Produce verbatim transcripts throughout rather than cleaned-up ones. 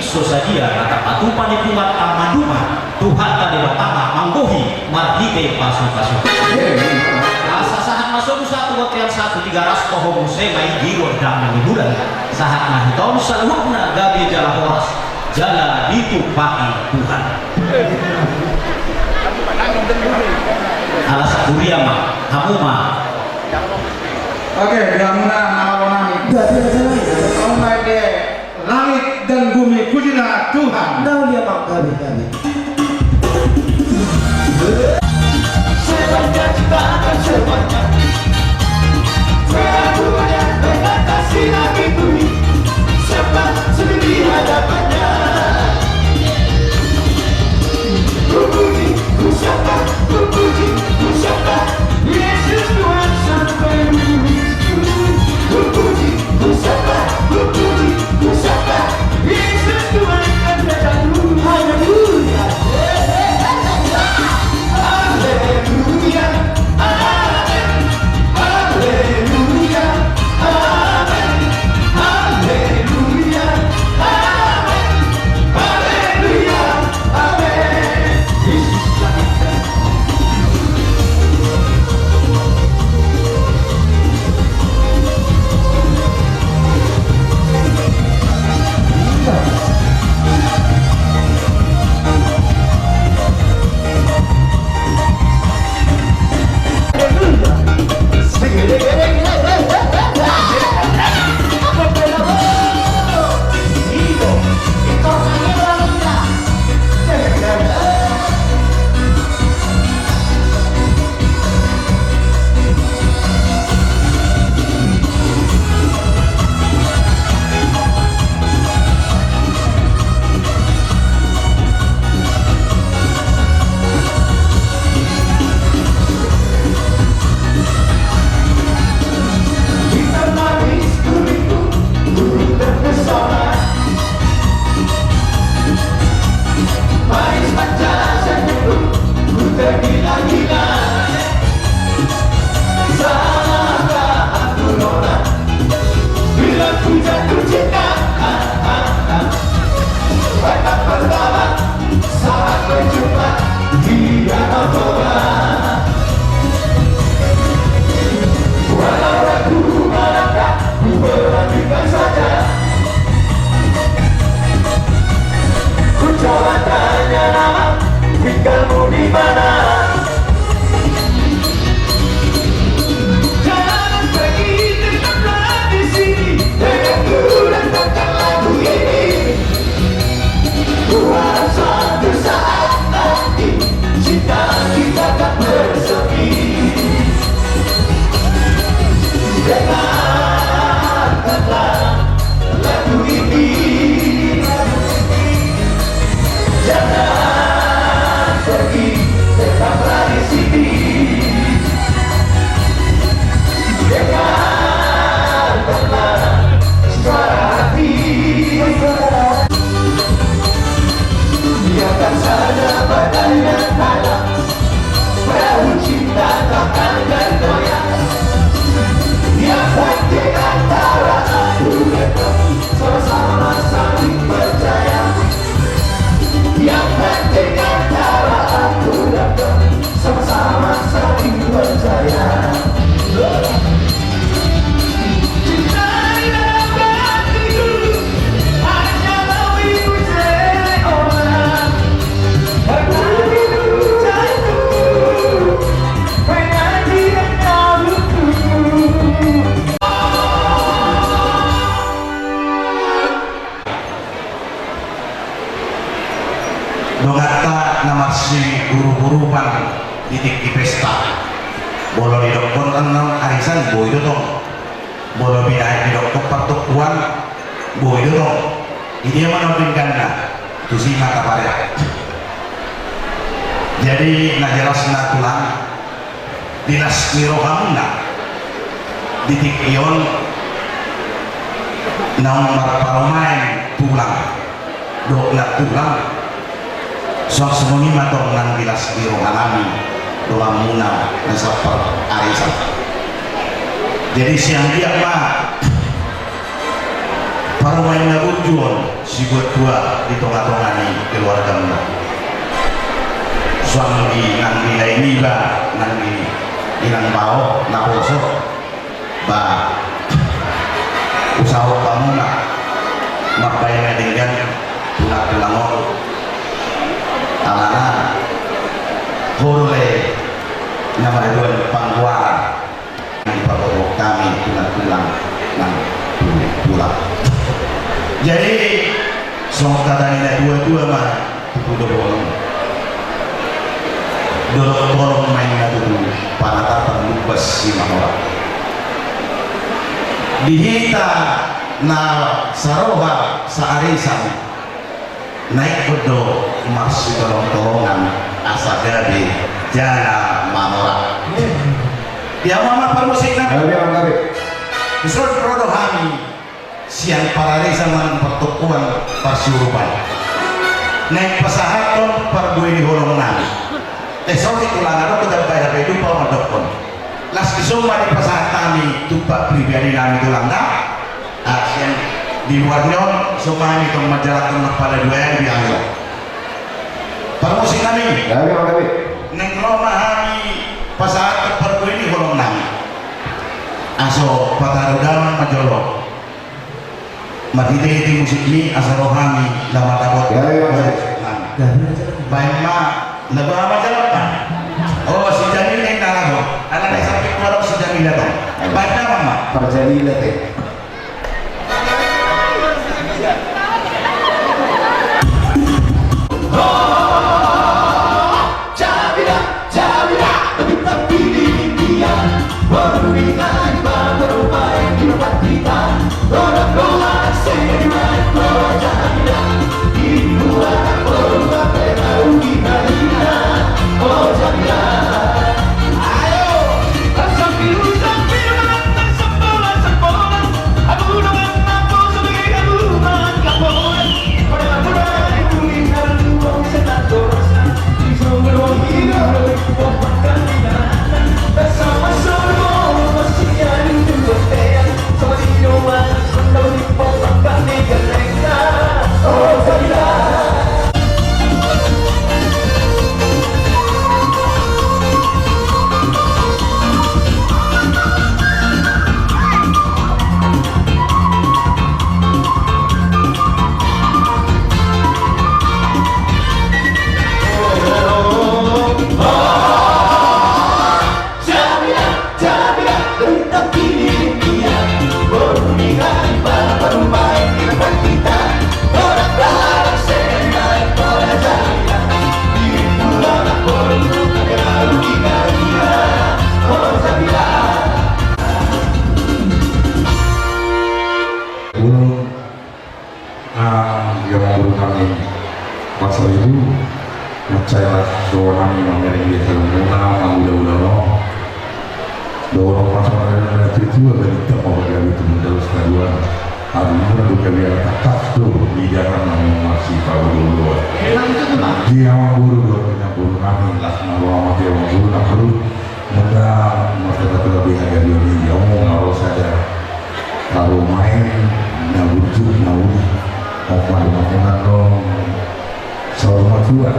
So sadia na tapatupa ni punguanta mandunga, Tuhanta Debata ma manggohi marhite pasupasu. Asa sahat ma songon sahat tu bontean sahat tu Tigaras, toho muse ma i di gondang ni bulan. Sahat ma hita on saluhutna gabe jala horas, jala ditumpahi Tuhan. Alas kuria ma, hamu ma. Oke, di hamuna na malo nami. Gabe jala. Hamu ma di langit dan bumi, pujilah Tuhan. Ndang uli amang, gabe, gabe. Sebanyak ciptaan, sebanyak perabuan, membatasi langit bumi, semua sujud di hadapan-Nya. Ku puji, ku sembah, ku puji, ku sembah, Yesus Tuhan sampai ujung. Ku puji, ku sembah, ku puji, ku sembah, Yesus Tuhan kan datang. Haleluya. Haleluya. Amin. Haleluya. Amin. Haleluya. Amin. Haleluya. Amin. Saat berjumpa di Danau Toba, walau ragu melangkah, ku beranikan saja. Ku coba tanya nama, tinggalmu di mana? Jangan pergi, tetaplah di sini, dengarku dan dengarkan lagu ini. Ku harap suatu saat nanti cinta kita tak bersemi. Dengarkanlah lagu ini. Jangan pergi, tetaplah di sini. Dengarkanlah suara hati. Biarkan saja badai menghalang, perahu cinta takkan bergoyang. Yang penting antara aku dan kau sama-sama saling percaya. Yang penting antara aku dan kau sama-sama saling percaya. Cinta di dalam hatiku hanyalah milikmu seorang. Hatiku jatuh, menanti engkau. Donganta na marsiurup-urupan di tingki pesta. Molo didokkon annon arisan, boi do tong. Molo binahen didokkon partompuan, boi do tong. Di dia ma na dengganna, tusi ma taparehat. Jadi na jelasna tulang, di las ni rohamuna di tingki on naung marparumaen tulang dohot nantulang, suang songon i ma tong nang di las ni rohanami donganmuna na sampar arisan. Jadi sian dia ma Parumaen na burju on, sibuat tua di tonga-tonga ni keluargamuna. Suang di nang di lae niba, nang di inang bao, naposo. Ba, usahoon hamu ma mambaen na denggan tulang-tulang on. Alana, ho do lae na maradoan panggoaran. Dipaboa hami tulang-tulang nang tu-, tulang. Jadi, songon hata ni na tua-tua ma, tutu do bolon. Dolok bolon ma inna tutu, panatapan lumbas simanora. Di hita na saroha saarisan, na ingkon do marsitolong-tolongan asa gabe jala manora. Ia ma parmusik nami. Gabe, gabe. Dison ro do hami sian pararisan manang partompuan parsiurupan. Naeng pasahathon parbue ni holong nami. Eh, sorry, tulang, adong do tambai hape dupa mandokkon. Las dison ma dipasahat hami tumpak pribadi nami tulang da. Ah, sian di luar ni on, so ma hami tong manjalakhon nang pala dua ari di hami on. Parmusik nami. Gabe, gabe. Naeng ro ma hami pasahat parbue ni holong nami. Aso pataru damang ma jolo. Marhite-hite musik ni asa ro hami lam dapot. Gabe, gabe. Baen ma, na ba ma jalan, Pak. Oh, si Jamil ni na laho. Ala ni sampai keluar si Jamil datang. Baen ma, Pak. Parjamil datang. Ulang. Ah, ia ma boru nami, Mas Ribu, mansai las do nami mamereng di acara muna, mangula-ula ro. Dohonon ma songon na tuatua, balintang ma pagabe, tumundalhon saluhutna. Aduh, muna do gabe anak tangkas do, di dalam nami masih paulu-ulu. Ia ma boru do, ia ma boru nami, las ma roha ma, ia ma boru na boru. Muna martata tua be hagabeon i, omong na ro sada. Parumaen na burju na uli. Omma do mamuna nong saur matua.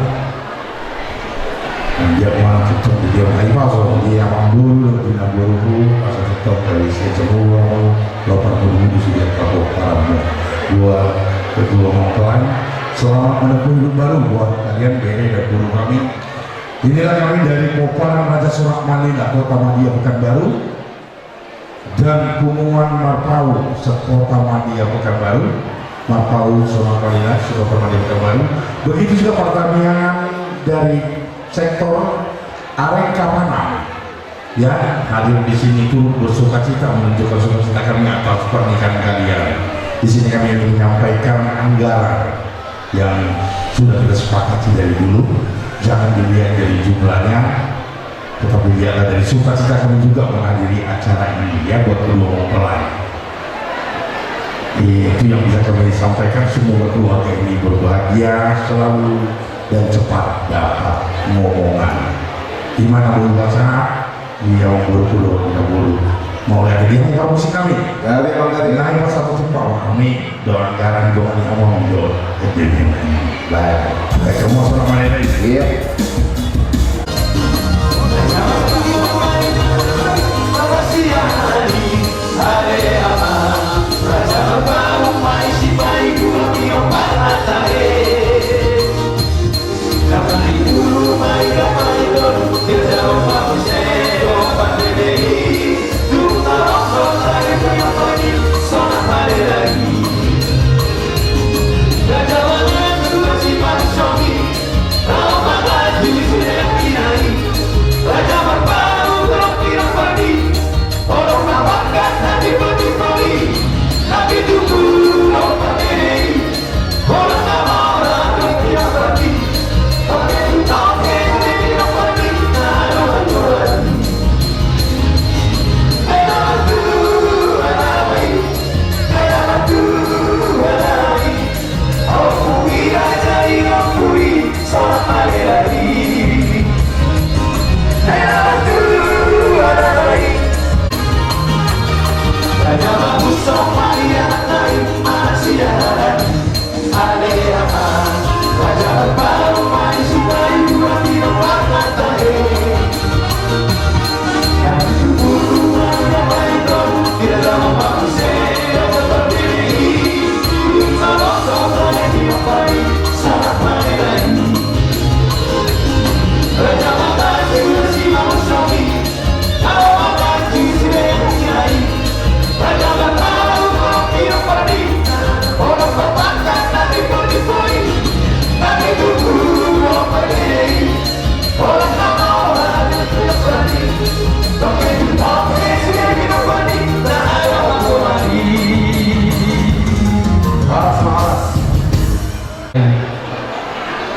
Dia ma tongtong di dia ma i paso, dia ma boru, di na boru, asa tongtong dari sia semua, lo parboru di sudah kapok parammu. Dua, kedua mempelai, selamat menempuh hidup baru buat kalian, bere dan boru kami. Inilah kami dari Pomparan Raja Sonak Manila, Kota Madya, Pekanbaru, dan Punguan Marpau, se-Kota Madya, Pekanbaru, Marpau, Sonak Manila, se-Kota Madya, Pekanbaru. Begitu juga partamiangan dari sektor Areng Kapanan. Ya, hadir di sini turut bersukacita, menunjukkan sukacita kami atas pernikahan kalian. Di sini kami ingin menyampaikan anggaran yang sudah kita sepakati dari dulu. Jangan dilihat dari jumlahnya, tetapi lihatlah dari sukacita kami juga menghadiri acara ini, ya, buat kedua mempelai. Itu yang bisa kami sampaikan. Semoga keluarga ini berbahagia selalu dan cepat dapat momongan. Di mana boru pasangan? Ia ma boru, boru, boru. Mauliate di hamu parmusik nami. Gabe, gabe. Nai pasahat tumpak ma hami dohot anggaran, dohot ni hamu do. Baik. Baik, semua selamat hari raya. Iya.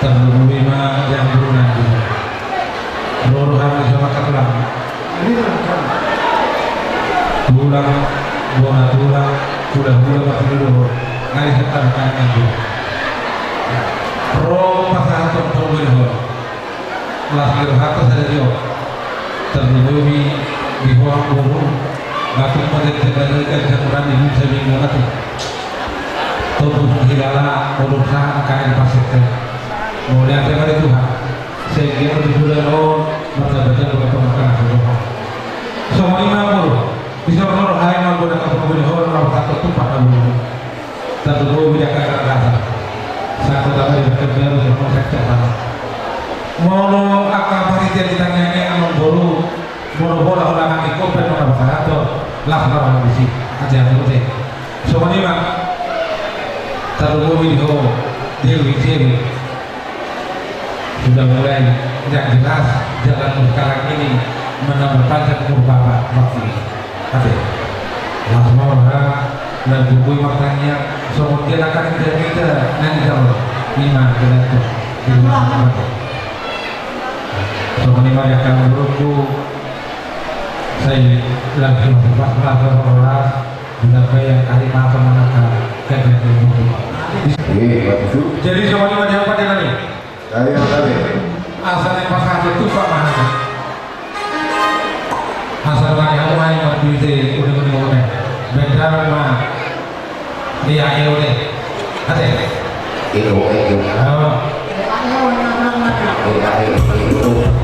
Tarlumobi ma di amangboru nami di ho. Ro do hami sama katulang. Tulang, bona tulang, hulahula, martinodohon. Nai santap nai nanggo. Ro pasahathon parboruon. Las ni rohanta sada di ho. Tarlumobi di ho amangboru. Batuk ma ganjang, ganjang, ganjang, urani bisa bingung atu. Topus hilala modom sahat angka na parsente. Mauliate ma di Tuhan. Sehingga di bulan on martamba-tamba angka pangkarangan. Songon i ma amangboru. Bisa ro do hami ma amangboru, angka parboruon, na pasahathon tumpak na bulu. Tarlumobi di angka na dasa. Sangkot ama di angka baru, songon sektor sama. Molo angka panitia di tangiang i amangboru. Molo bola holan nangkin kopet nunga pasahathon, las ma roha disi. Ate, ate, ate. Songon i ma. Tarlumobi di ho, Dewi, Dewi. Sudah mulai yang jelas, jalan sekarang ini menambah panjang umur Bapak, Bapak. Ate. Las ma roha, na boi martangiang, songon dia na kan kita, kita, nanti jawab. Ima, kita tuh. Ima, ate. Songon i ma di angka na borungku, sai langsung pas, pas, pas, pas, pas, ditambai angka i ma, angka na angka, angka na angka. Iya, bagus. Jadi songon i ma di angka na i. Iya, iya. Asa naeng pasahat tumpak ma. Asa na di hamu ai ma bisa uning-uning on. Bentar ma. Iya, iya, udah. Ate. Eko, eko. Oh. Eko, eko, eko.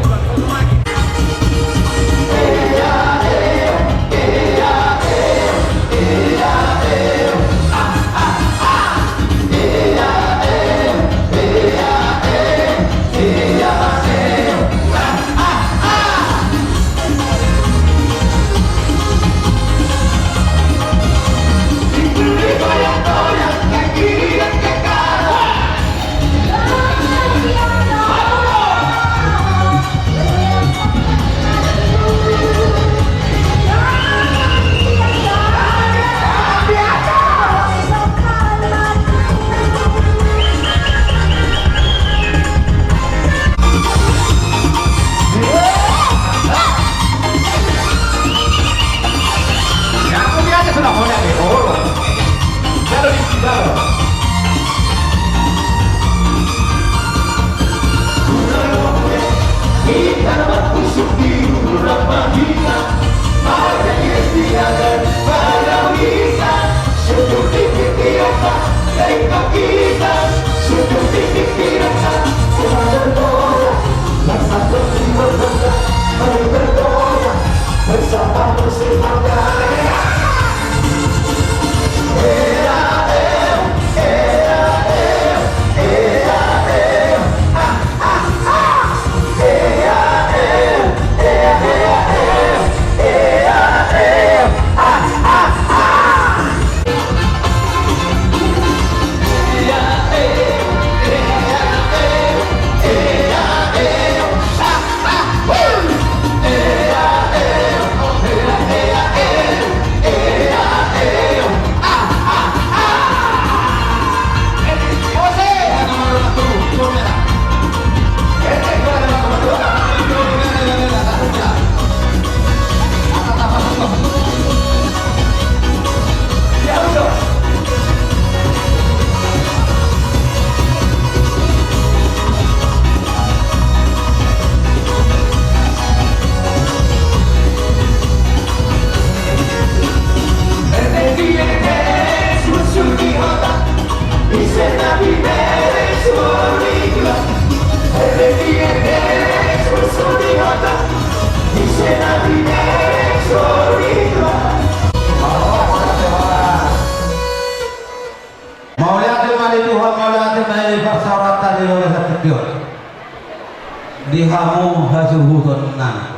Hamu hasuhuton nami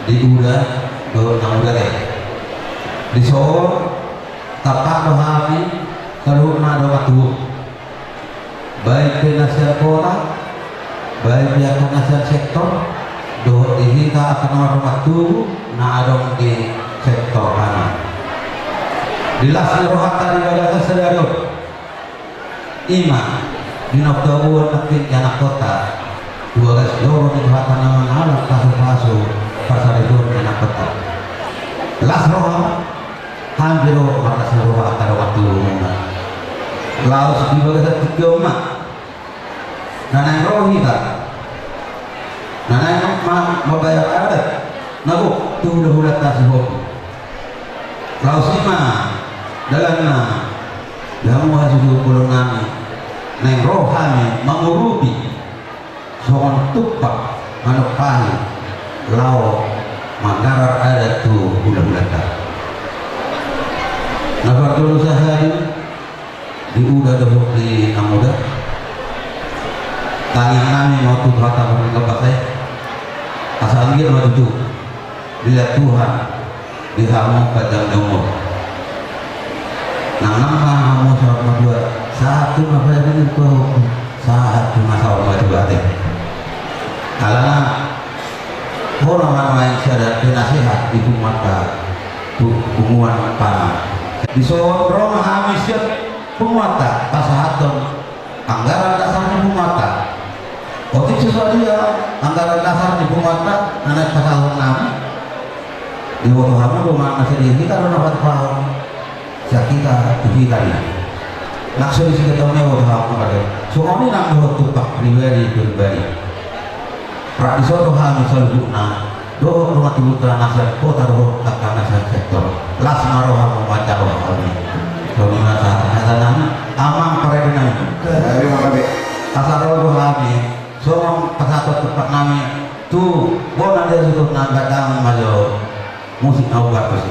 di uda dohot na muda te. Dison, tampak do hami saluhutna dongan tubu. Baik pe na sian kota, baik pe angka na sian sektor, dohot di hita angka na mardongan tubu na adong di sektor hami. Di las ni rohanta di bagasan sadari on. Ima, di na taboan nangkin di anakhonta, tu bagas joro ni Tuhanta na mangalap pasupasu parsaripeon ni anakhonta. Las roha, hami do marlas ni roha angka dongan tubu muna. Laos di bagasan tingki on ma na naeng ro hita, na naeng ma-, mambayar adat na gok tu hulahulanta sihombur. Laos i ma dalanna, di hamu hasuhuton bolon nami, naeng ro hami mangurupi songon tumpak manumpahi laho manggarar adat tu hulahulanta. Na parjolo sahali, di uda dohot di na muda, tangiang nami ma tu Tuhanta Pardenggan Basa i, asa anggiat ma tutu dilehon Tuhan di hamu panjang ni umur. Nang nang ma hamu saur matua, sahat tu na paeringin tu hamu, sahat tu na saur matua ate. Alana hona ma nuaeng sada penasehat di punguanta tu punguan Pangan. Dison ro ma hami sian punguanta pasahathon anggaran dasar ni punguanta. Otik so sadia anggaran dasar ni punguanta na naeng pasahaton nami, diboto hamu do manang na sadia, hita do na patupahon sian hita tu hita i. Nang so disi hita on, diboto hamu do. Songon i nang dohot tumpak pribadi pribadi. Rap dison do hami saluhutna dohot dongan tubuta na sian kota dohot angka na sian sektor. Las ma roha, manjalo hami. Songon i ma sahat nami, amang parende nami. Asa ro do hami songon pasahaton tumpak nami tu bona ni hasuhuton nami. Bahen ma jo musik na umbahen tusi.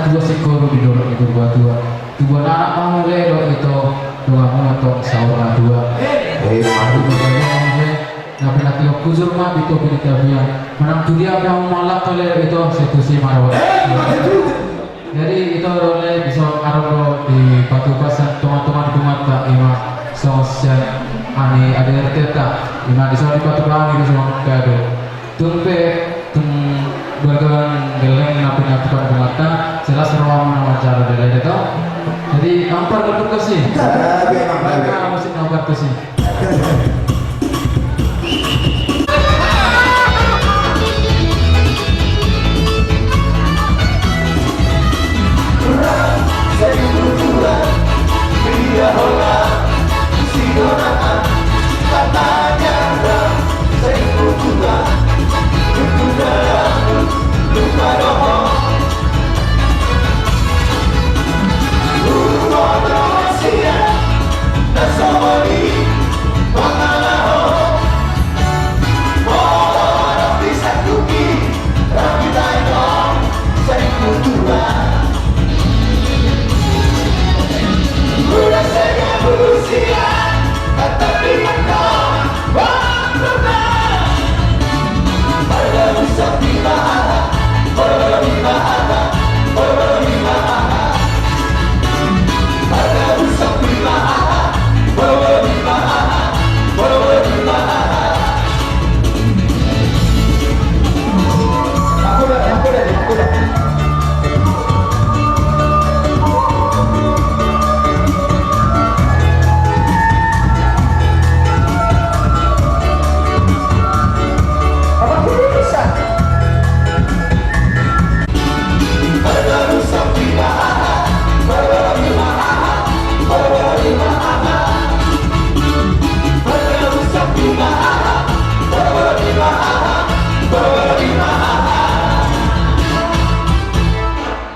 na tua singkoru di dolok ni Purbatua. Tubuan anak ma hamu lae dohot ito, donganmu ma tong saur matua. Eh, mari. Na pinantikhon hujur ma pinto pinantikhon. Manang tu dia pe hamu mangalangka lae dohot ito, sai tusi ma roha. Eh, mari. Jadi ito do lae, dison adong do dipatupa sian tongatonga ni punguanta, i ma songon sian ani A D R T ta, i ma dison dipatupa hami do songon kado. Tung pe, tung bagan gelleng na pinatupa ni punguanta, jelas roha ma na manjalo do lae ito. Jadi, ampa gondok tusi. Gabe, ampa. Gabe, musik na ampa tusi.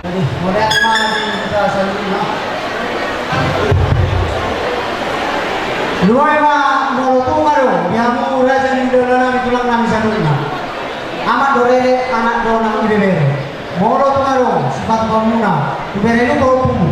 Jadi, mauliate ma di hita saluhutna. Lumobi ma, molo tung adong di hamu raja ni hulahula nami, tulang nami saluhutna. Amak dohot rere, anak dohot nang ibebere. Molo tung adong sipatupaonmuna tu beremu, tu ompumu.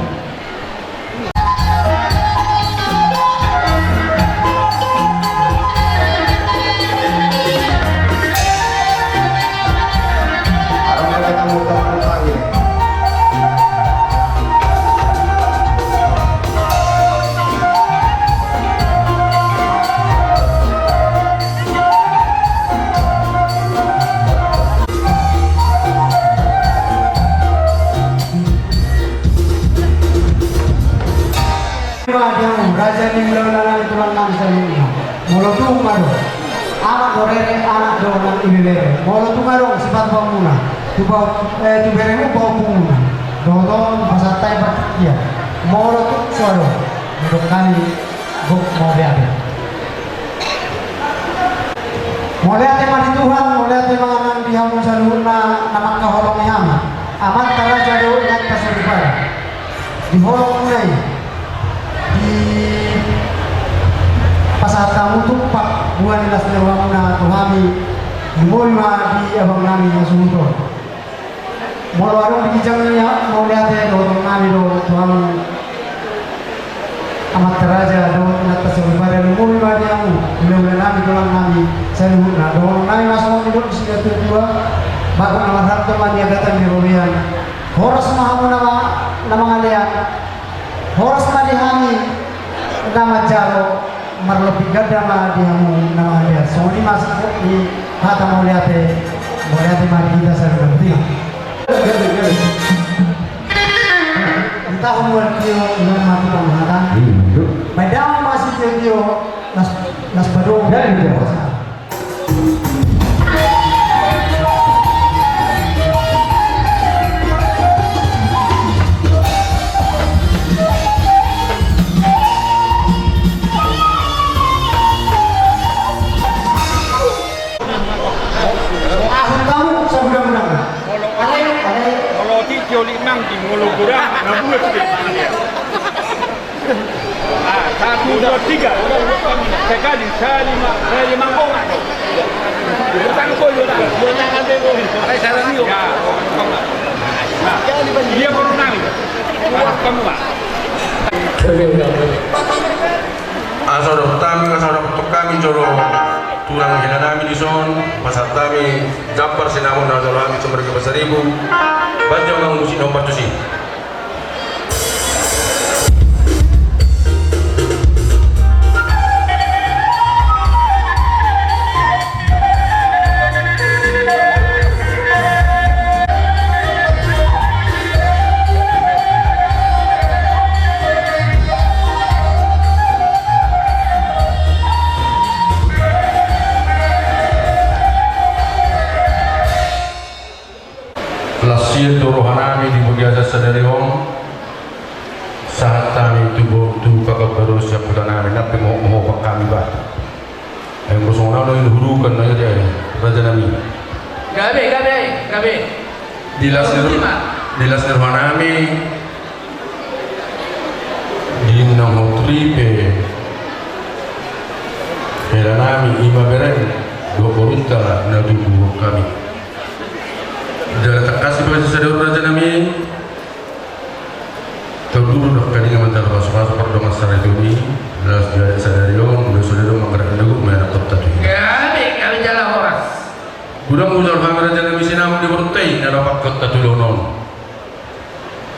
Raja ni hulahula nami, tulang nami saluhutna. Molo tung adong amak dohot rere, anak dohot nang ibebere. Molo tung adong sipatupaonmuna tu pao-, eh, tu beremu, tu ompumuna. Dohot on pasahat hami partingkian. Molo tung so adong, didok hami gok mauliate. Mauliate ma di Tuhan, mauliate ma nang di hamu saluhutna na mangkaholongi hami. Amanta raja dohot inanta soripada. Di holongmuna i, dipasahat hamu tumpak buha ni las ni rohamuna tu hami, lumobi ma di abang nami hasuhuton. Molo adong di ginjang ni mauliate dohonon nami do tu hamu, amanta raja dohot inanta soripada, lumobi ma di hamu hulahula nami, tulang nami saluhutna. Dohonon nami ma songon nidok ni situatua: Bagot na marhalto ma niagatan di robean. Horas ma hamu na ma-, na mangalean. Horas ma di hami na manjalo, marlobi ganda ma di hamu na mangalean. Songon i ma singkat ni hata mauliate. Mauliate ma di hita saluhutna. Hita hamu na tio, na mati panghatahon. Baen damang ma sitiotio, las, las padomu. Molo godang na buat. Ah, satu, dua, tiga. Sekali, saya lima, saya lima koma. Tangkol, ya, tangkol. Ya. Nah, dia baru nangis. Kamu, Pak. Asa dohot hami, asa dohot hami jolo tulang hela nami dison, pasahat hami jambar sinamot na jolo hami sumber ke pasaribu. Baca mangusi nomor tusi. Las sian do rohanami di bagasan sadari on, sahat hami tu bo-, tu pangkapado sian hutanami, nang pe mohop-mohop hami bah. Ai anggo songon au na i do hudukan na i, rajanami. Gabe, gabe, gabe. Di las ni ro-, di las ni rohanami, di na hot ripe, helanami, ima bereng, dohot borunta na tubu hami. Jala tangkas i bagasan sadari on, rajanami. Tolu do dangkaningan manjalo pasu-pasu pardongan saritonami, las di ari sadari on, molo so didok manggarak ni dogu, meanak kota tu i. Gabe, gabe jala horas. Godang hujalo hami rajanami sinamot di borunta i, na dapat kota tu i lonon.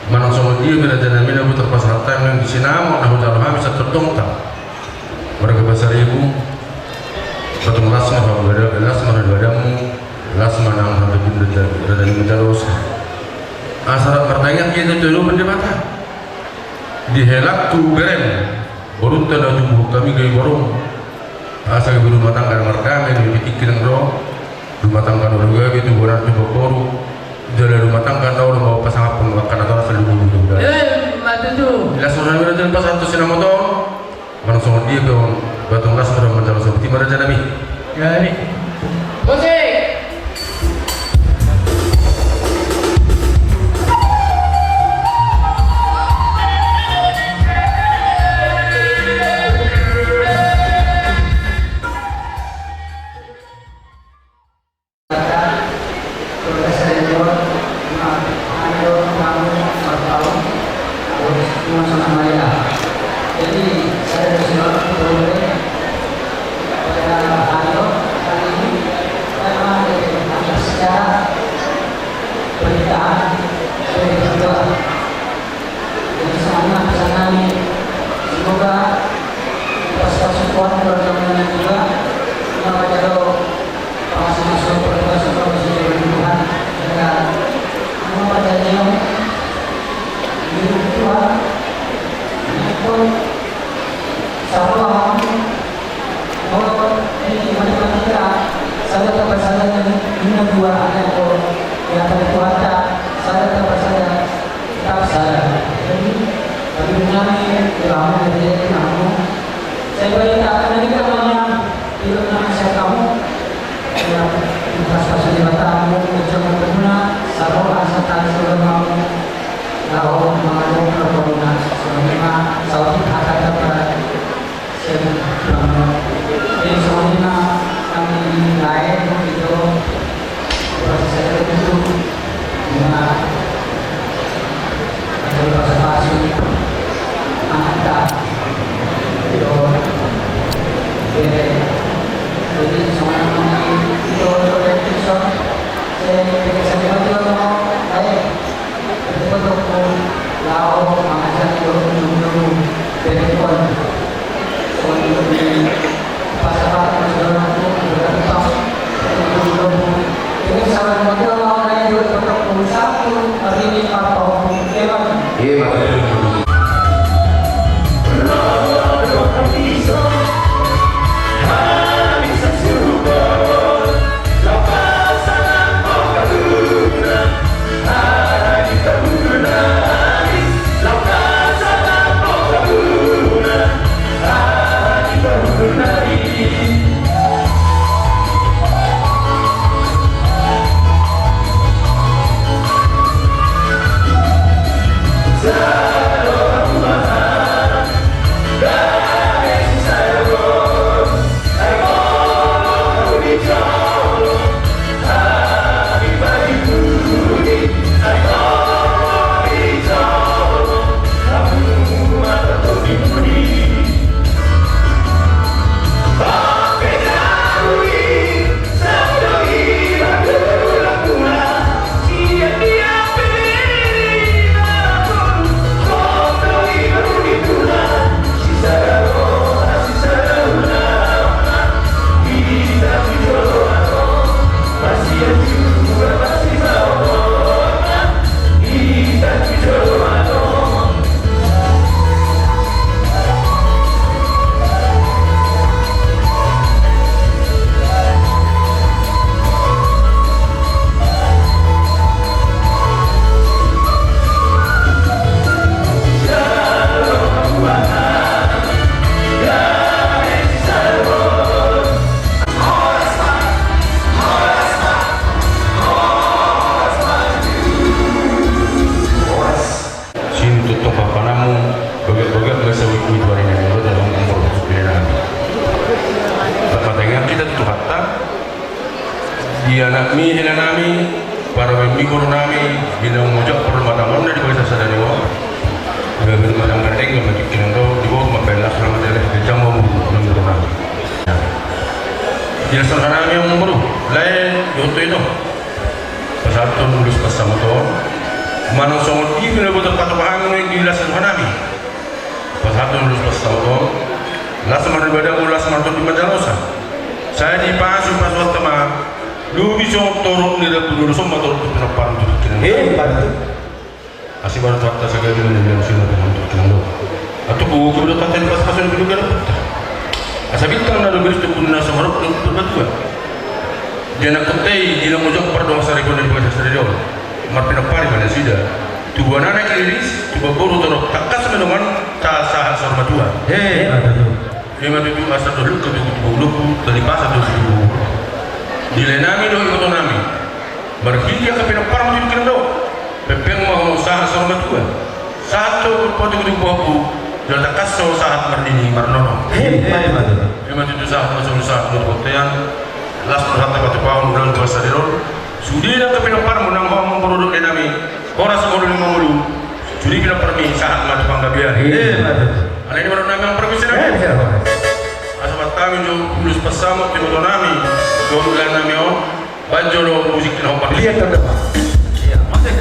Manang songon dia pe rajanami na hutar pasahat hami di sinamot na hujalo hami satondongta. Marga Pasaribu, patung las ma, las ma, las ma, las ma nang hata binda rajanami jalosa. Asa rap martangiang hita tu adopan Debata. Di helangku bereng, borunta na tubu hami gabe borung. Asa gabe rumah tangga na mardame, gabe tingki nang ro. Rumah tangga na olo gabe tu bonar tu boru. Jala rumah tangga na olo mau pasangaphon angka na torang saluhut tu boru. Eh, ma tutu. Las ma hami rajanami pasahat tu sinamot on. Manang songon dia pe on, patung las ma manjalo sabuti ma rajanami. Gabe. Musik. Jadi, saya bersyukur, pada hari ini, memang ada secara pernikahan dari kedua. Jadi, semuanya pesan kami, semoga pas-pas support keluarga menengah juga, yang ada Pangasuh-asuh, pangasuh-asuh, pangasuh-asuh Tuhan. Sehingga semua perjanjian di Tuhan, ini pun satu hal, oh, di matematika, saya dapat saja ini, ini dua ada kok, ya, ada dua ada, saya dapat saja. Tetap saja. Jadi, bagi kami, kamu, jadi kamu. Saya beritakan ini namanya, itu namanya siapa kamu? Ya, pas-pas di matamu, ucap berguna, sama asa tadi sudah mau. Lalu, mengalir ke berguna, selama, saudi akan dapat. Jadi, selama ini kami lain, itu, proses saya itu, ya, Di anakmi, helanami, para mimigor nami, di na mojak permata monna di bagasan sadari on. Gabe rumah tangga denggan ma tingki na ro, di bawah rumah pelas nama dele, di jam mau, enam puluh enam. Di las roha nami yang muru, lae, yoto ino. Pasahathon ulos pansamoton. Manang songon i, di na boto patupahan, di las roha nami. Pasahathon ulos pansamoton, las ma ibadahmu, las ma tondi manjalosa. Sai dipasupasu Tuhanta ma, lobi songon torop ni rambu ni ulos on ma torop tu pinomparmu tu tingki na ro. Hebat. Asi baru Tuhanta sagala ni na bilang sila dengan tu tingki na ro. Atau buku udah Tuhanta dipasupasu di bidu garam putih. Asa bintang na dua belas tu pun na songon rok tu perbatua. Di anakkonta i, di na mojak pardongan saribu na di bagasan sadari on. Marpinompar ma nasida. Tubuan anak Iris, tubuan boru torop, tangkas ma dongan, ta sahat saur matua. Hebat. Ima tutu asa dolok ke tubuan boru, tali pasa tu tubuan boru. Di lae nami dohot iboto nami. Marhite angka pinomparmu tu tingki na ro. Pengpeng ma ho sahat saur matua. Sahat tu patu tubuan boru. Jala tangkas ho sahat marnini marnono. Hebat. Ima tutu sahat ma songon sahat tu bontean. Las rohanta patupahon ulaon tu sadari on. Sude angka pinomparmu nang ho amang boru dohot lae nami. Horas mangolu ni mangolu. Sude pinomparmi sahat ma tu panggabean. Hebat. Alai i ma dohonon nami amang parmisi nami. Asa pasahat hami jo ulos pansamot tu iboto nami. Dohot lae nami on. Baen jolo musik na hombar. Lihat tanda. Iya, masuk.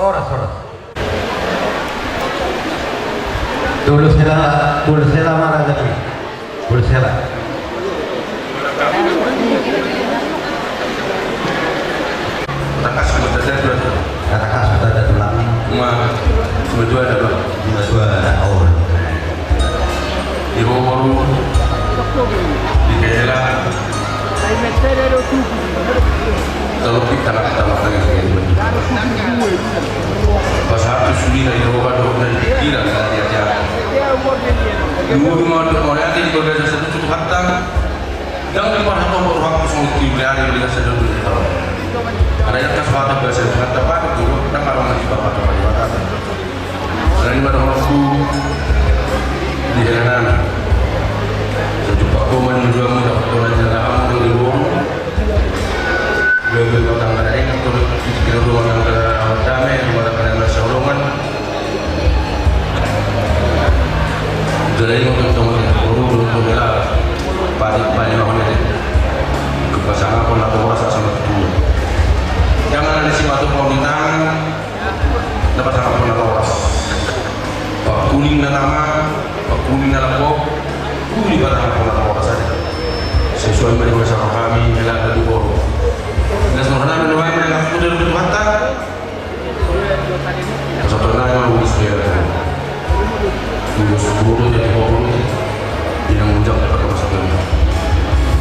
Horas, horas. Dulu sela, dulu sela mana tadi? Dulu sela. Tangkas ma tanda dua. Tangkas ma tanda tulang. Ma, dua dua ada, Bang. Dua dua ada. Oh. Di Bogor, di Kela. Kalau kita nggak kita makan yang kayak gitu. Pas satu suli na di rumah dohot na di pikiran na di hati. Dulu mau dohot mau lihat di keluarga satu tu Batak. Jangan di mana tahu baru waktu sungguh di hari beli kasih dulu tahu. Ada yang kasih Batak biasa Batak Batak dulu, dan kalau masih Batak Batak. Selain pada waktu di hela nami. Sejumpa komen menjual muda waktu lain dan kamu dengan di luar. Gue gue kota nggak ada ingat tuh. Kita rumah nggak ada damai, rumah ada pada nggak seolongan. Jadi untuk teman guru untuk bela padi padi mau nih. Kepasang apa lah tuh rasa sama tuh. Jangan ada si batu kau di tangan. Dapat sangat pernah horas. Pakuning na tama, pakuning na lambok, kuli barang na pernah horas saja. Sesuai mari bersama kami, hela na di bawah. Dan sebenarnya mendoakan mereka sudah lebih mata. Satu lain mau ulis dia. Ulis guru jadi guru. Tidak menjawab apa maksudnya.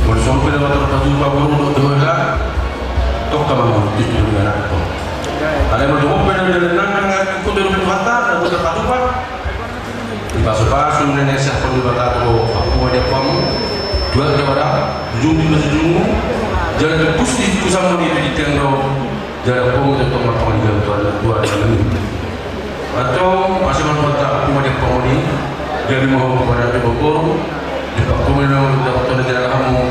Mau disuruh pilih motor baju, Pak Guru, untuk hela. Tokka mangurutis tu dia nak. Alai molo pe na dalan nang nang kuda rupa Tuhanta, na kuda patupa. Dipasupasu na nian sian Debata tu ho, ampu ma di ampuanmu, dua di Debata, jujung di jujungmu, jala tebus di tebusanmu di tiang do, jala ampuanmu tongtong marpangan di Tuhan, Tuhan, Tuhan. Antong, asa mangurutis ampu ma di ampuanmu ni, Gabe ma ho tu parian tu boru, di pakkumi na dapotan di hamu,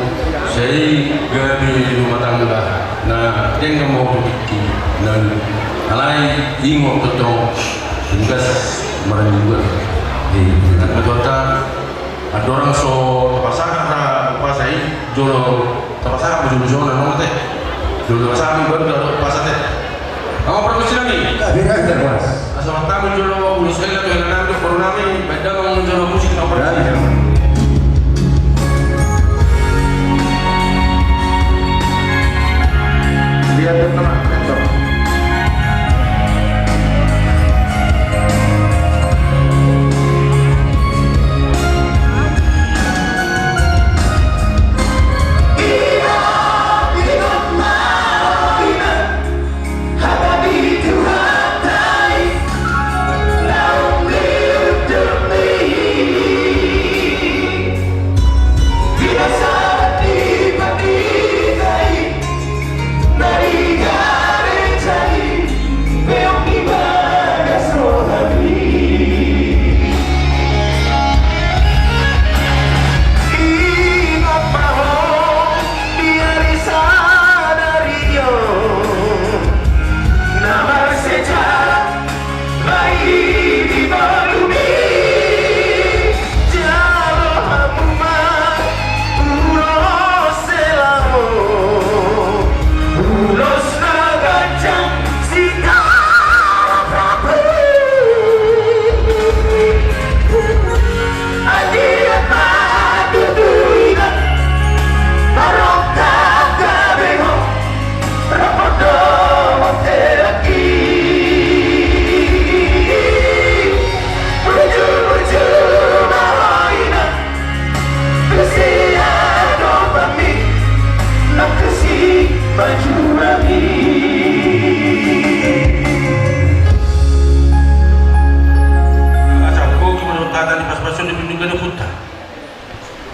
sai gabe rumah tangga na denggan ma ho tu tingki na alai ingot tongtong, tingkas marani dua. Di na ketua ta, andorang so tapasahat umpasa i, jolo tapasahat ma jolo jolo na nonte. Jolo tapasahat ma baru umpasa te. Ama permisi nami. Asa martamu jolo ulos hela tu hela nami, tu boru nami, baen damang jolo musik na permisi. Lihat teman.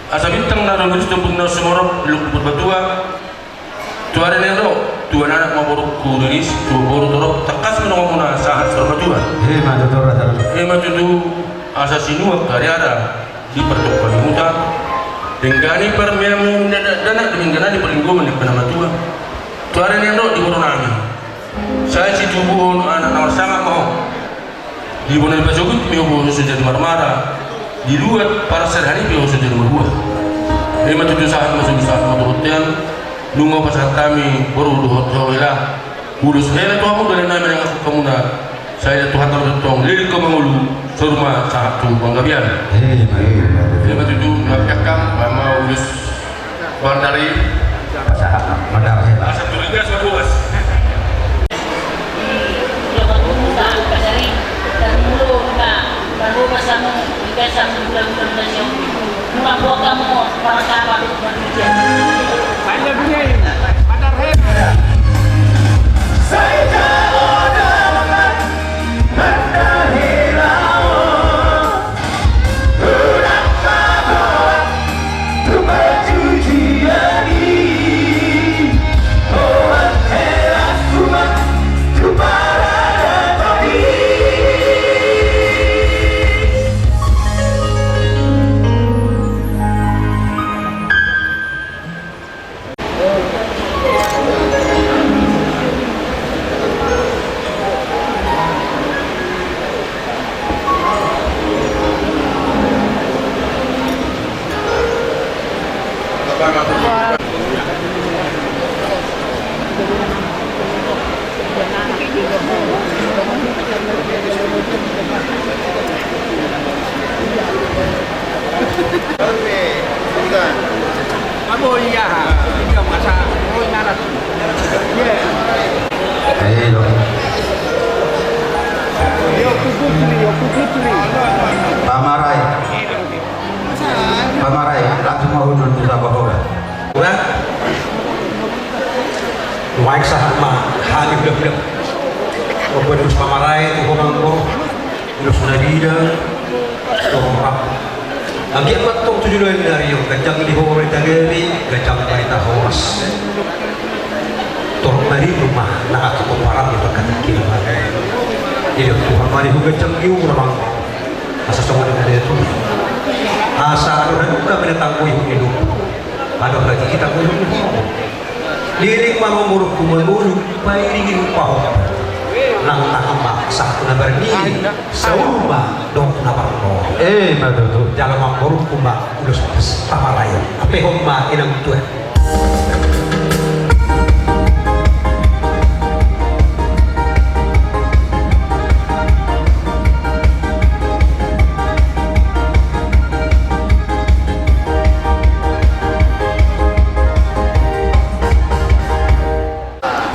Asa bintang na ro di tombun na sumorop di Lungkuput Batua. Tu ari na ro, tu anak ma borungku Riris, tu boru Torop, tangkas ma donganmuna sahat saur matua. Ima tutu, asa sinuan hariara di partumpahan ni huta, denggan i parmeamu ni dakdanak, denggan i parlinggoman ni panamatua. Tu ari na ro di boru nami, sai situbuhon anak na marsangap ma ho. Di bona ni pasogot pe ho so jadi marmara, di luat parserahan i pe ho so jadi marbuah. Ima tutu sahat ma songon sahat ma tu bontean. Nunga pasahat hami boru dohot hela. Ulos hela tu hamu dalan nami na nangkok hamuna. Sai Tuhanta ma tongtong leleng ho mangolu, saur ma sahat tu panggabean. Ima tutu, na piakam ma ulos. Bandari. Pasahat ma, bandar hela. Asa turingas ma boas. Pamarai. Pamarai, langsung ma hundul tu saba horas. Bah. Nuaeng sahat ma hami hulahula. Mamboan ulos pamarai tu ho amang boru. Ulos na bida. Dohot rap. Anggiat ma tong tu joloan ni ari on, ganjang di ho barita gabe, ganjang barita horas. Torop ma di rumah na atik pomparan di pangkatangki rumah. Jadi Tuhan ma di ho ganjang di umur amang. Asa songon i ma di tu. Asa adong haduka ma na tanggoihon ni lombu, adong haduka tanggoihon ni lombu. Leleng ma boru mangolu, pairingi pahompu. Nang tahan ma sahat na marnini, saur ma dohot na marnono. Emma tutu. Jalo ma boru ma ulos pas pamalayo. Apehon ma inang tuan.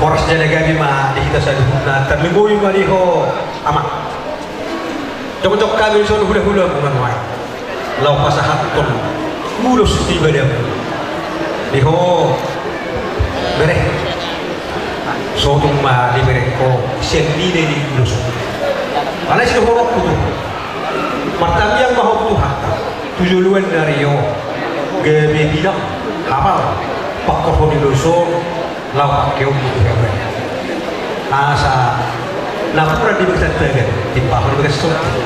Horas jala gabe ma di hita saluhutna, tarlumobi ma di ho, Amang. Jongjong hami dison hulahulamu nuaeng laho pasahathon ulos ni ibadahmu di ho bere. Sotung ma dibereng ho sian nilai ni ulos on. Alai sidohononku tu ho, martangiang ma ho tu Tuhanta tu joloan ni ari on, gabe bilang, hapal, pangkorhon ni ulos on, laho pangkeonmu tu hewan. Asa napuran di bagasan tagan, timbahon di bagasan tonti.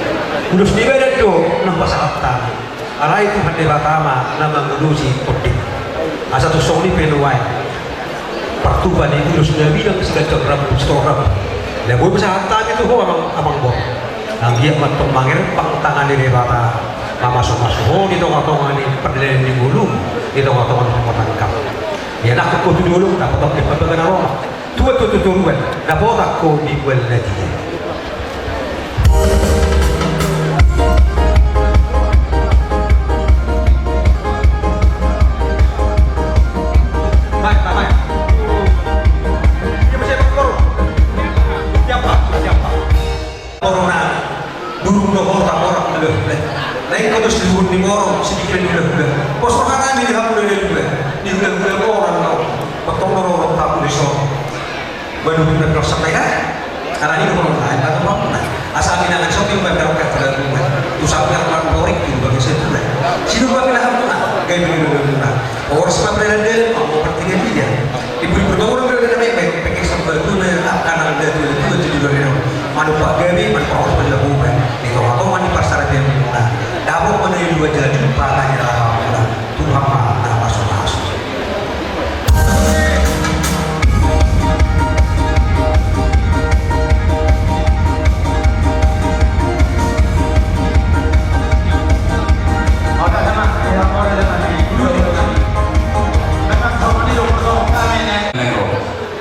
Ulos ni badan do na hupasahat hami. Alai Tuhan Debata ma na mangulosi tondim. Asa tung songon i pe nuaeng, partupa ni ulos na bilang siganjang rambu sitorop rambu na boi hupasahat hami tu ho, Amang, Amang Boru. Anggiat ma tong mangerpang tangan ni Debata, mamasumasu ho di tongatonga ni pardalanan ni ngolum, di tongatonga ni rumah tangga. Ia nangkok ho tu dolok, dapotan ho di pambaga na roha. Tua tu toruan, dapotan ho di bual na tia. Mai, mai, mai. Siapa, siapa, siapa? Boru nami, durung do hot borok hulahula. Naeng ho dos di uhum ni boru, sidiki hulahula. Pos roha nami di hamu hulahula. Di hulahula boru nami. Potong boru, potong tamu di so. Baru hulahula sampai dah. Karena ini boru nami, atau boru nami. Asal pinangan sopi, baru kata hulahula. Usah biar orang borik, juga bisa juga. Sidu baru hulahula. Gaya hulahula. Horas ma pardalanan, mau partingkian dia. Di pudi purba orang berada di Bebek, pakai sambal tuna, angka na dua, dua, dua, tujuh, dua, lima. Manumpak gabe, manumpak horas, manumpak gabe. Di tongatonga ni parsaripeon muna. Dapot ma na i dua jala jumpa na i rata muna. Tuhan ma na masumasu.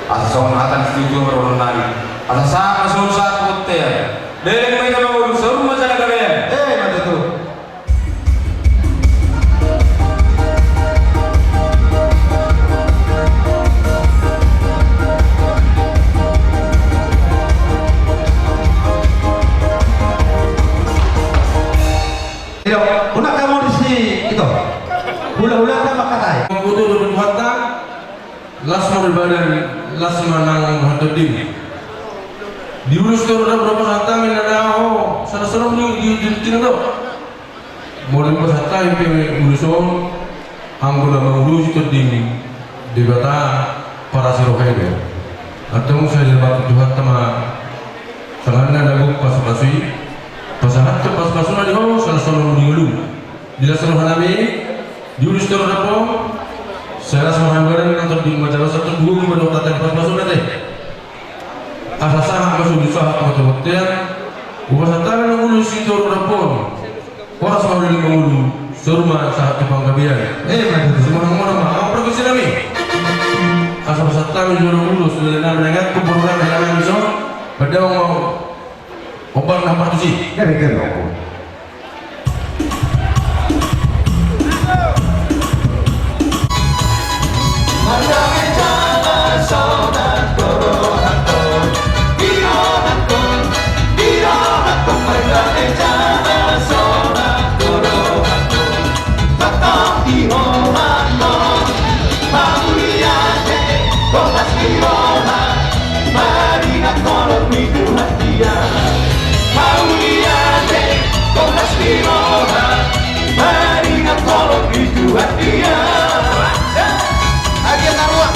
Asa songon hata ni situtu ma dohonon nami. Asa sahat ma songon sahat ni bontean. Leleng ma hita mangolu, saur ma jala gabe. Eh, ma tutu. Iyo, unang hamu disi, ito. Hulahulanta mangkatai. Mangkutu do Tuhanta, las ma di badan, las ma nang hatondi. Di ulos toru dapot, dapot hata, minanao, sada sada di, di, di, di, do. Molo dipasahat hami pe ulos on, anggo na mangulosi tondim Debata parasi roha i do. Antong sai dibahen Tuhanta ma tanganna na gok pasupasu i, pasahathon pasupasuna di ho, sada songon di ngolum. Di las roha nami, di ulos toru dapot, sai las ma hami badan nang tondim, manjalo sahat tu gogo ma dohot hata ni pasupasuna te. Asa sahat ma sude sahat ma tu bontean. Hupasahat hami nang ulos i toru dapot on. Horas ma hulahula mangolu, saur ma sahat tu panggabean. Eh, ma tutu. Sumorang-morang ma, amang pargonsi nami. Asa pasahat hami jolo ulos, hulahula nami, na ingathon boru nami, hulahula nami, so. Pandao ma ombak na partusi. Gabe, gabe, ombak. Maringan holong ni Tuhan dia. Mauliate, horas ni roha, maringan holong ni Tuhan dia. Agia na ruang,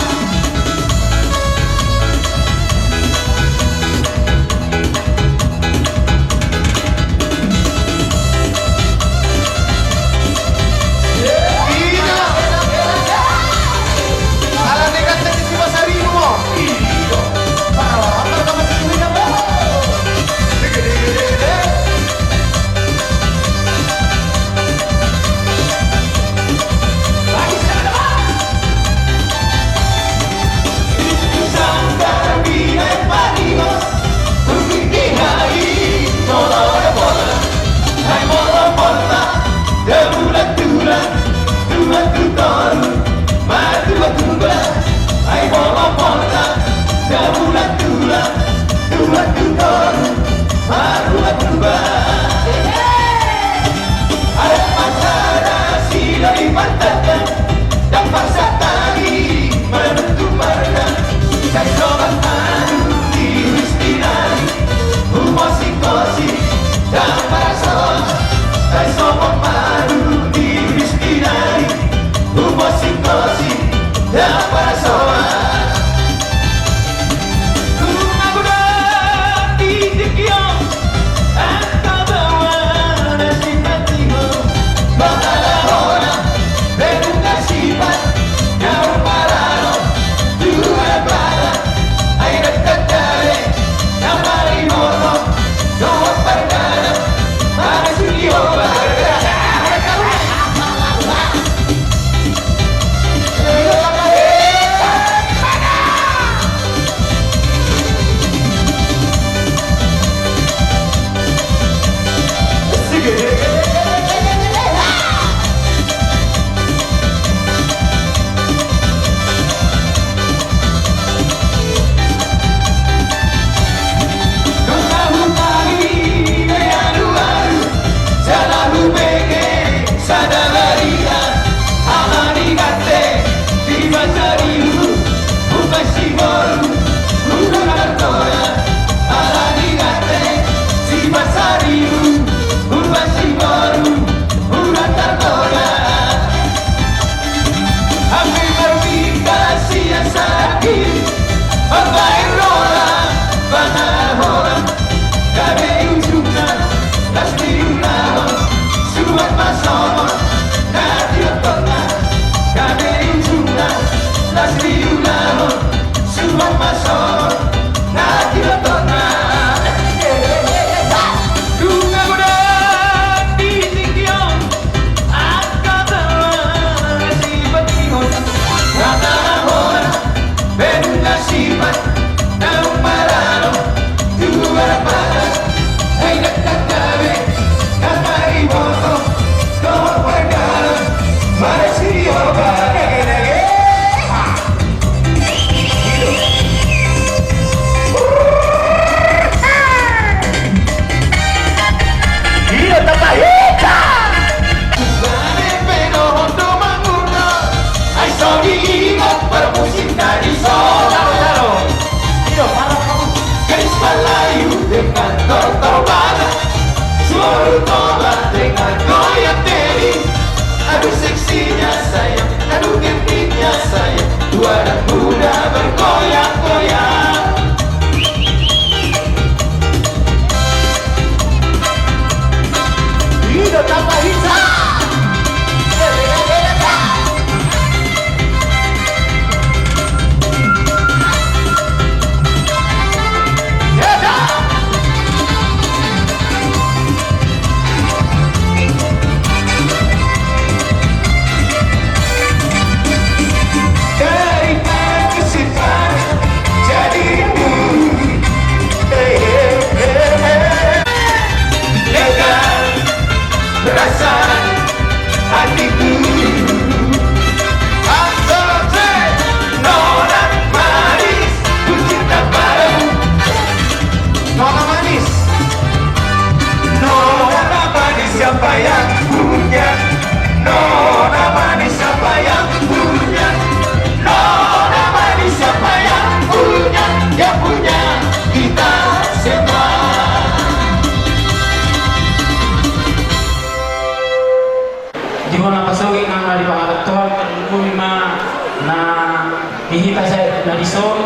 Na dison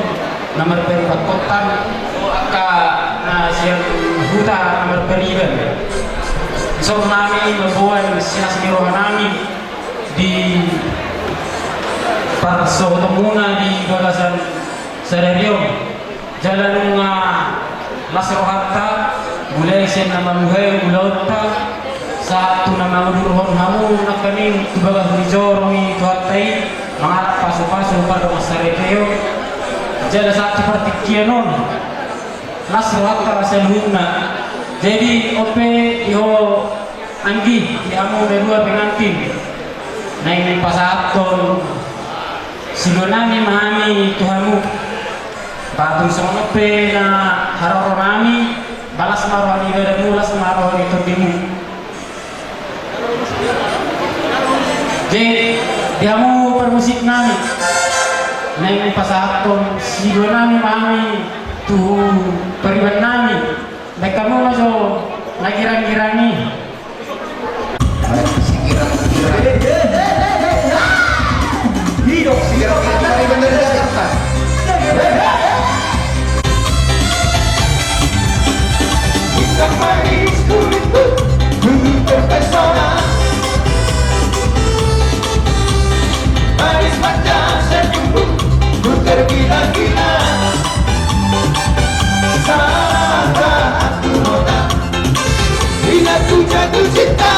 na marpariban kota, angka na sian huta na marpariban. Dison hami mamboan silas ni roha nami di parsohotonmuna di bagasan sadari on. Jala nunga las rohanta, mulai sian na mambuhai ulaonta, sahat tu na mangudurhon hamu nangkaning tu bagas ni joro ni Tuhanta i, mangalap pasupasu pardongansaripeon. Jala sahat tu partingkian on, las rohanta saluhutna. Jadi on pe di ho anggi, di hamu na dua pengantin, naeng pasahathon silua nami ma hami tu hamu. Ba tung songon on pe na haroro nami, ba las ma roha ni ibadamu, las ma roha ni tondimu. Jadi di hamu parmusik nami, naeng pasahathon silua nami ma hami tu pariban nami. Baen hamu ma jo na girang-girang i. Bila ku jatuh cinta,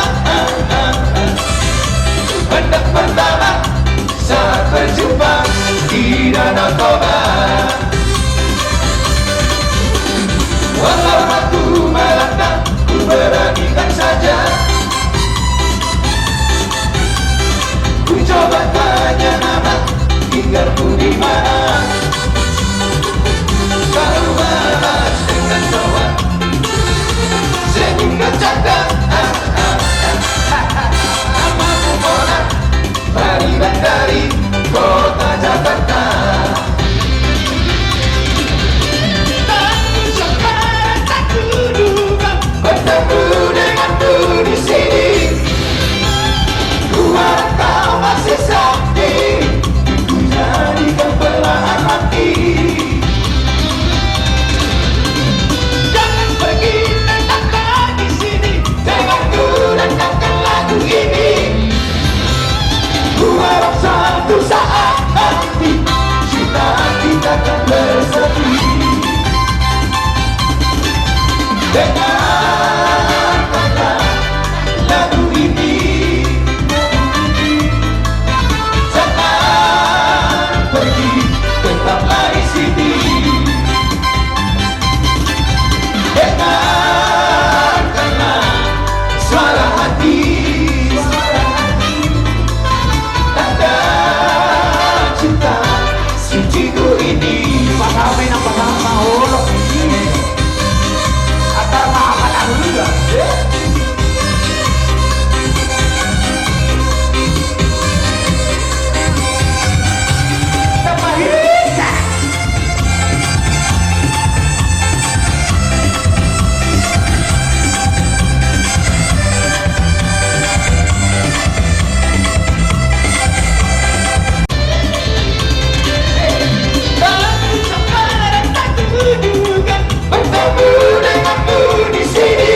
pandangan pertama saat berjumpa di Danau Toba. Walau aku melangkah, ku beranikan saja. Ku coba tanya nama, tinggalmu di mana? Kau balas dengan tawa, senyum bercanda. Namamu Mona, pariban dari kota Jakarta. Tapi sekarang tak kuduga bertemu denganmu di sini. Ku harap kau masih sakti, ku jadikan belahan hati. Jangan pergi, tetaplah di sini, dengarku dan dengarkan lagu ini. Ku harap satu saat nanti cinta kita akan bersemi. Dengarkanlah lagu ini. Jangan pergi, tetaplah di sini. Dengarkanlah suara hati. Tanda cinta suciku ini. Pasahat ma, pasahat ma, olok. Antar ma, apa tak dulu ya? Bertemu denganmu di sini.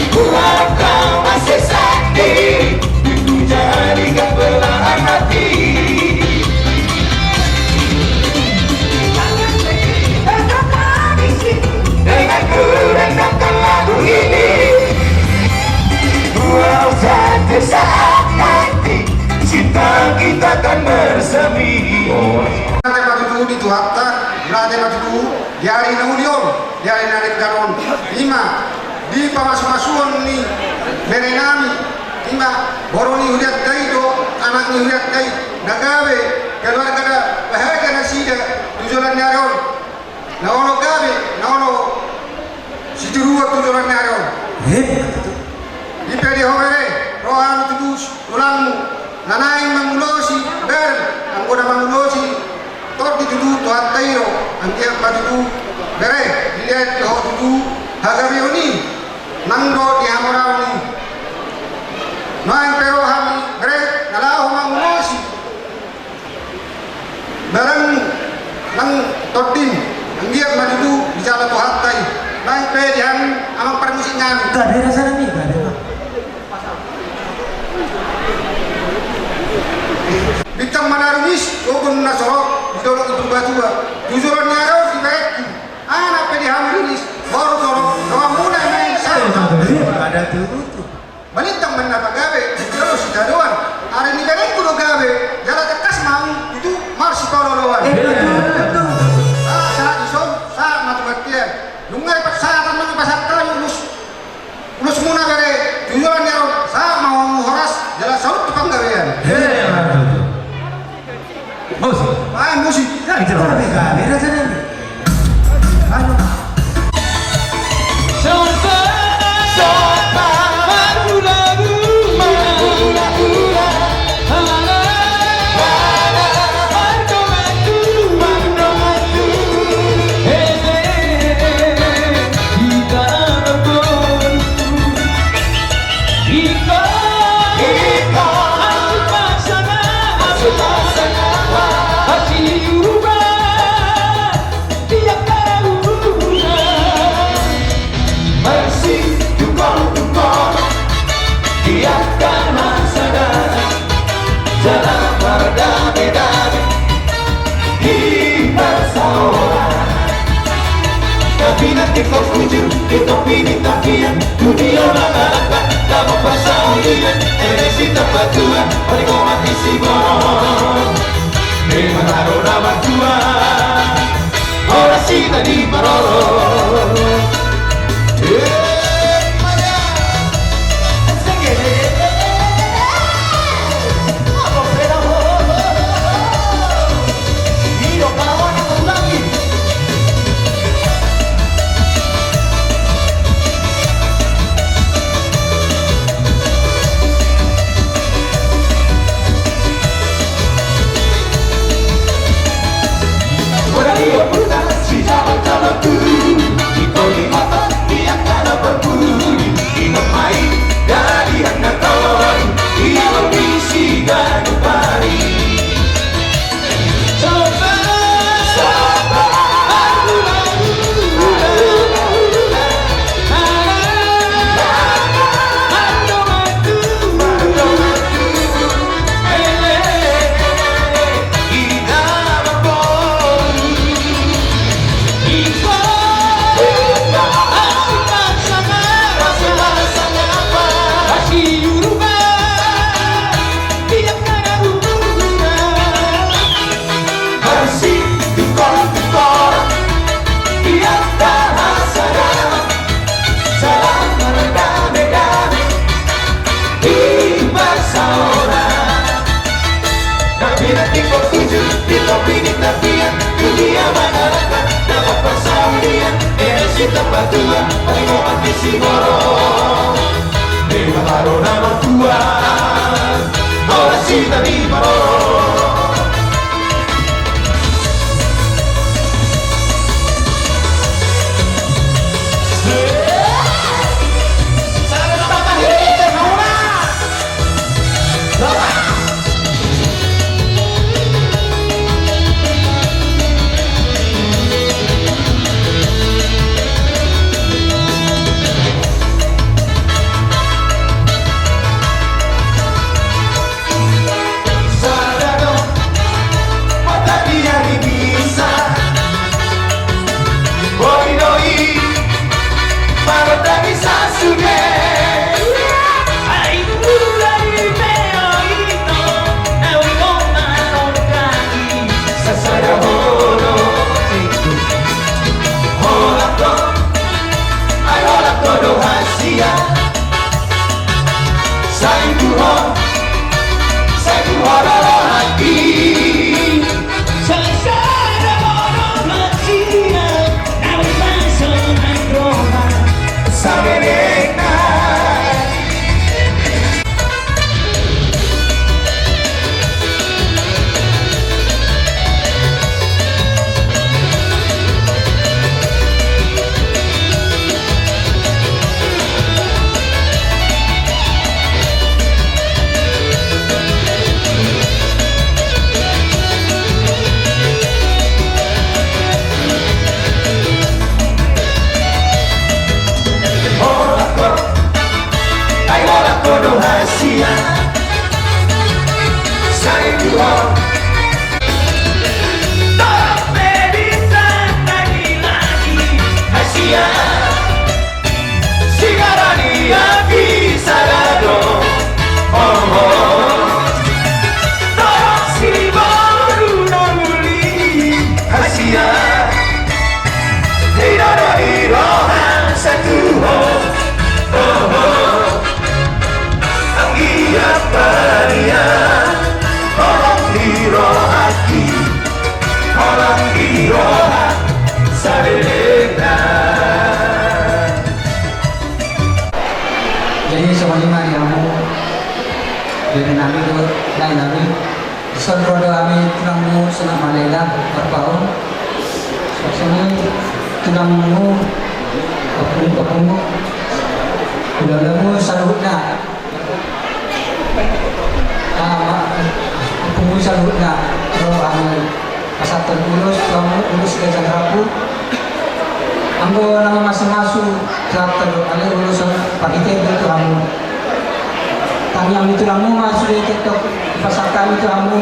Ku harap kau masih sakti, ku jadikan belahan hati. Dengarku dengarkan lagu ini. Walau satu saat nanti cinta kita akan bersemi. Mauliate ma tutu di Tuhanta, mauliate ma tutu di ari na uli on, di ari na denggan on. Ima di pamasumasuon ni bere nami, ima boru ni hurianta i dohot anak ni hurianta i, na gabe keluarga na bahagia nasida tu joloan ni ari on. Na olo gabe, na olo sitiruon tu joloan ni ari on. Ima tutu. Di pe di ho bere, ro hami tutu tulangmu na naeng mangulosi bere, anggo na mangulosi tondi tutu Tuhanta i do. Anggiat ma tutu bere, dilehon di ho tutu hagabeon i nang dohot di hamoraon i. Nuaeng pe ro hami bere na laho mangulosi Anggiat ma tutu dijalo Tuhanta i. Laos pe di hami amang parmusik nami. Gabe raja nami, gabe ma. Bintang Manado, ris, gogo na sorot di dolok i Purbatua. Tujuran ni ari on di berengku. Anak pe di hami riris, boru torop, dongan muna i ma i. Gabe tutu. Balintang ma na pagabe, jolo sitadoan. Ari ni berengku do gabe, jala tangkas ma hamu tutu marsipaolooloan. Eh, betul, betul. Sahat, sahat dison, sahat ma tu bontean. Nunga dipasahat, nunga dipasahat hami ulos, ulos muna bere, tujuran ni ari on, sahat ma hamu horas, jala saut tu panggabean. Eh, betul. Musik. Ai, musik. Gabe, gabe, gabe, gabe. Anu. Tapi nanti kau puji, di topi ni tapian, dunia mangarapkan, tak mau pasang dia, eh, si tempat tua, paling kau mati si borong. Memang harus nama tua, orang si tadi maroro. Eh, mana? Nami do, lae nami. Dison ro do hami tulangmu Sonak Malela, Marpaung. Songon i tulangmu, ompung-ompungmu, hulahulamu saluhutna. Ah, ma-, ompungmu saluhutna, ro hami pasahathon ulos tu hamu, ulos ganjang rapu. Anggo na mamasumasu, sahat do, alai ulos on parhitean do tu hamu. Tangiang ni tulangmu ma sude tongtong dipasahat hami tu hamu.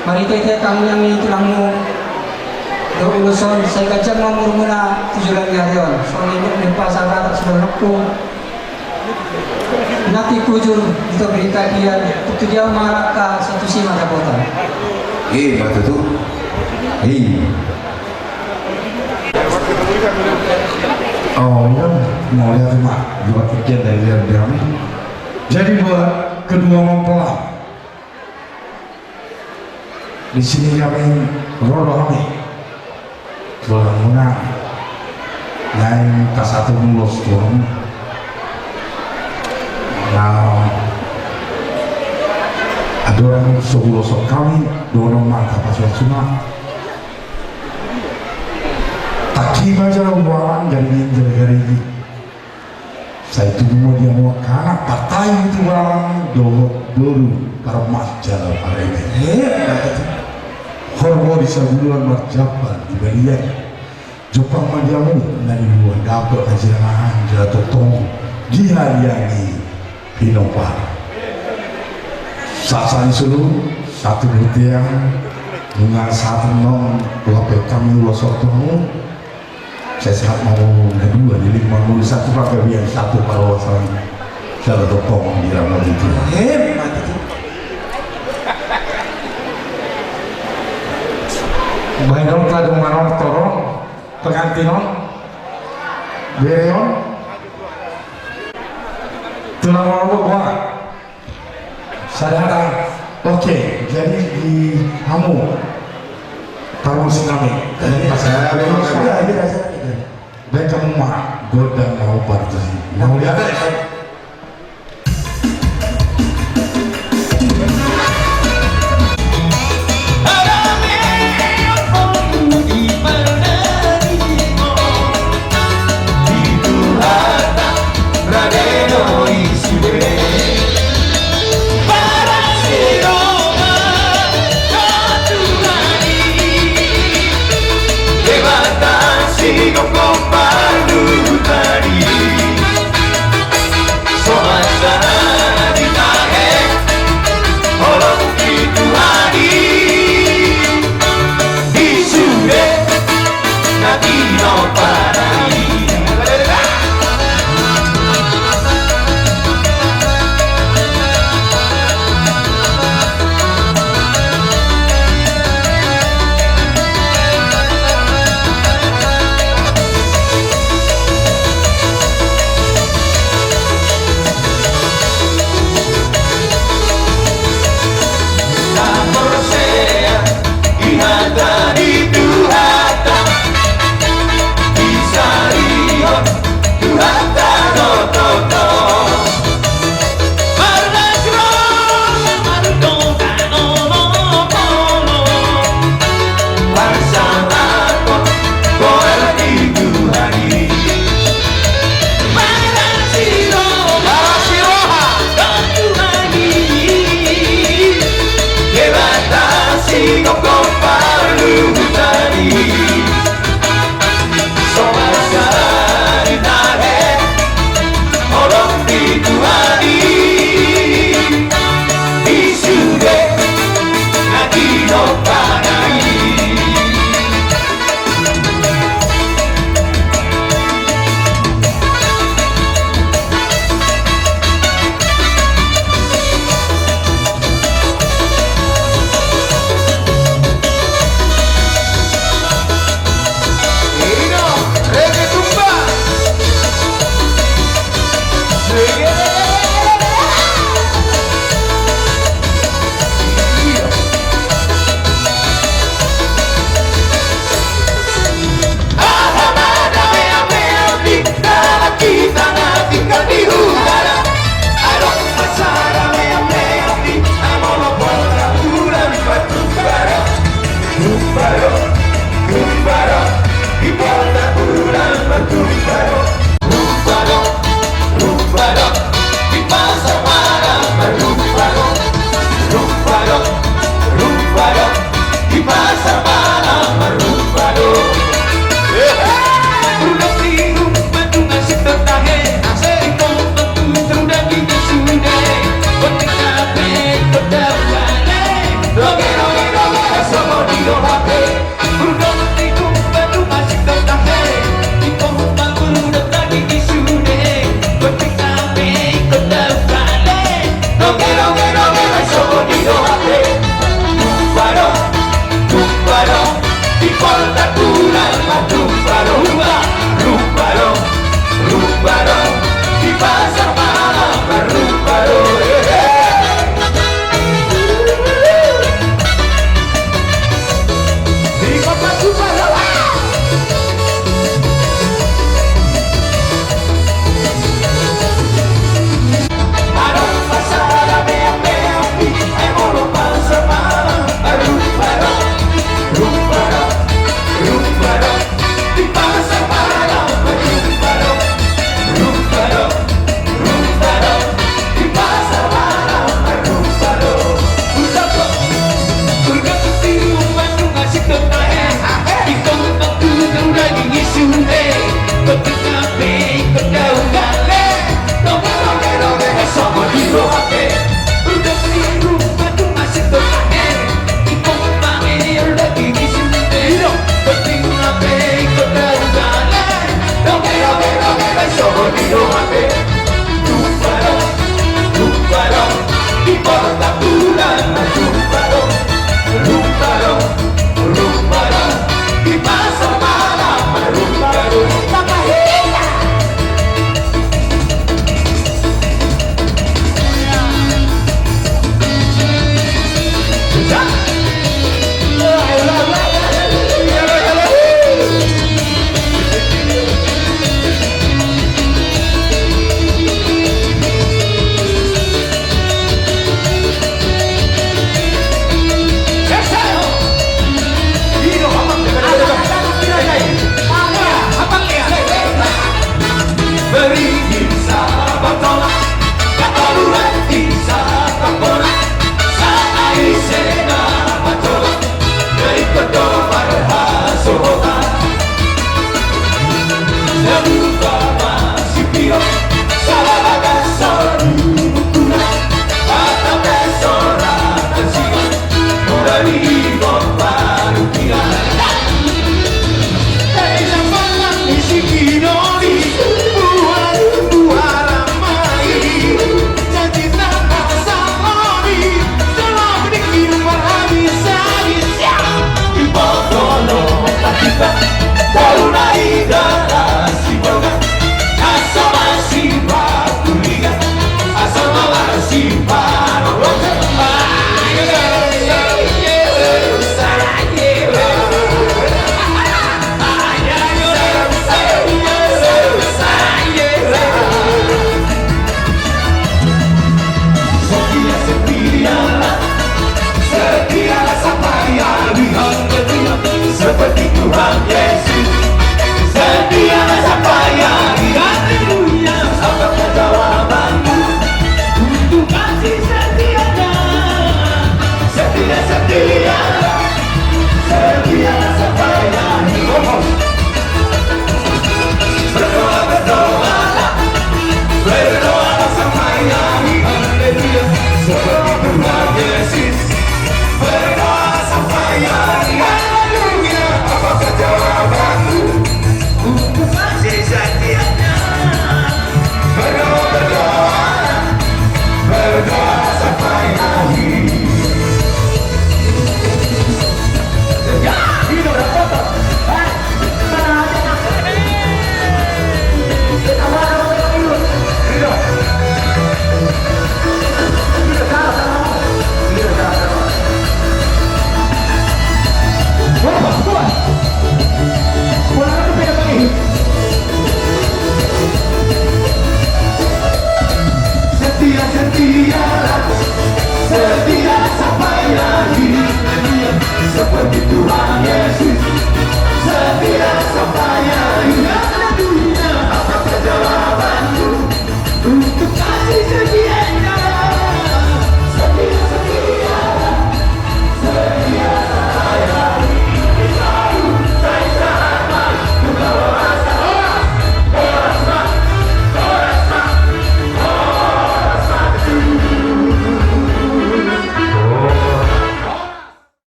Marhitehite tangiang ni tulangmu do ulos on, sai ganjang ma umurmuna tu joloan ni ari on. Songon i ma pasahat sidohononku. Nanti kujur di to berita dia, tu dia mangalangka satu si mata kota. Iya, ma tutu. Iya. Oh, iya. Mau lihat, Mak. Buat sekian dari, dari kami. Jadi buat kedua mempelai. Di sini kami, ro do hami. Bola muna. Naeng pasahathon ulos tu hamu. Nah, adong so ulos hami, dohonon ma tapasupasu ma. Tangki ma jala ualang, garigi jala garigi. Sai tubu ma di hamu angka anak, partai tu barang dohot boru, parmas jala pareme. Hebat. Horbo di sabuluan, marjambal di balian. Jumpang ma di hamu na niluluan, dapot hajirangan jala tongtong dihadiangi pinompar. Sahat ni solu, sahat tu bontean, nunga sahat annon dohot pe hami ulos on tu hamu. Sai sahat ma hamu na dua, leleng ma hamu satu panggabean, satu parhorasan. Jala tongtong di rangka itu. Hebat itu. Bahenon tadung manortor on, pengantin on, bere on. Tulang on, gua. Sada hata. Oke, jadi di hamu. Parmus nami. Jadi, pas ada, ada, ada. Baen hamu ma gondang ma hombar tu si. Mau lihat, eh?